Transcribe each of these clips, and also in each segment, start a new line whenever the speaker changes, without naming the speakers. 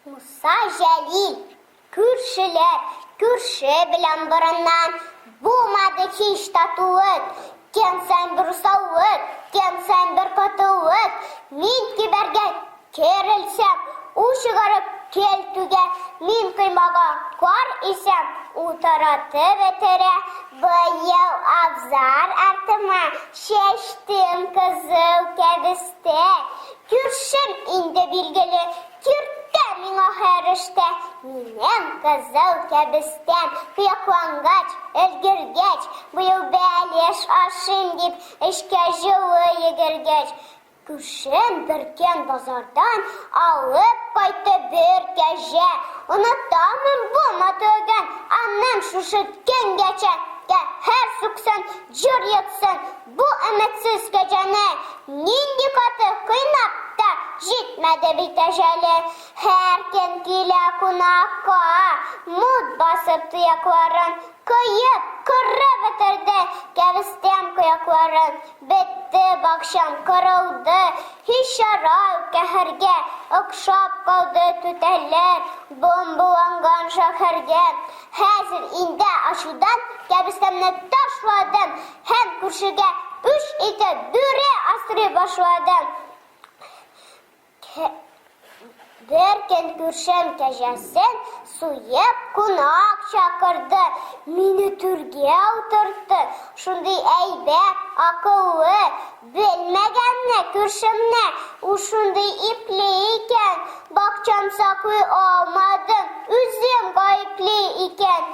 Муса Җәлил, күршеләр, күрше белән борыннан булмады һич татулык. Көн саен бер усаллык, көн саен бер катылык. Мин кибәргә керелсәм, ул чыгарып көл түгә. Мин коймага кар исәм, ул таратып бетерә. Быел абзар артыма чәчтем кызыл кәбестә. Күршем инде билгеле, Киртә миңа һәр эштә, Минем кызыл кәбестәм. Кыяклангач, өлгергәч, Быел бәлеш ашыйм дип, Эчкә җылы йөгергәч. Күршем беркөн базардан Алып кайтты бер кәҗә. Онытамын бу матурлыгын Аның шушы көнгәчә. Каһәр суксын, җыр йотсын Бу өметсез кәҗәне нинди каты кыйнап та җитмәде бит әҗәле. Һәр көн килә кунакка, мут басып тоякларын, коеп, кырып бетерде кәбестәм кыякларын. Бетте бакчам, кырылды, һич чара юк каһәргә, охшап калды түтәлләр бомбаланган шәһәргә. Хәзер инде ачудан кәбестәмне ташладым һәм күршегә үч итеп бүре асрый башладым. Бер көн күршем кәҗәсен суеп кунак чакырды. Мине түргә утыртты. Шундый әйбәт, акыллы, белмәгәнне күршемне, ул шундый ипле икән. Бакчам саклый алмадым, үзем гаепле икән.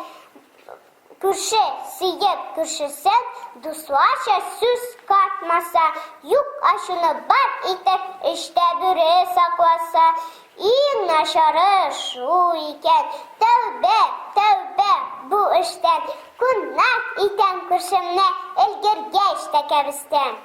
Күрше сөеп күршесен дусларча сүз катмаса, юк ачуны бар итеп эчтә бүре сакласа, иң начары шул икән. Тәүбә, тәүбә бу эштән, кунак итәм күршемне, өлгергәч тә кәбестән.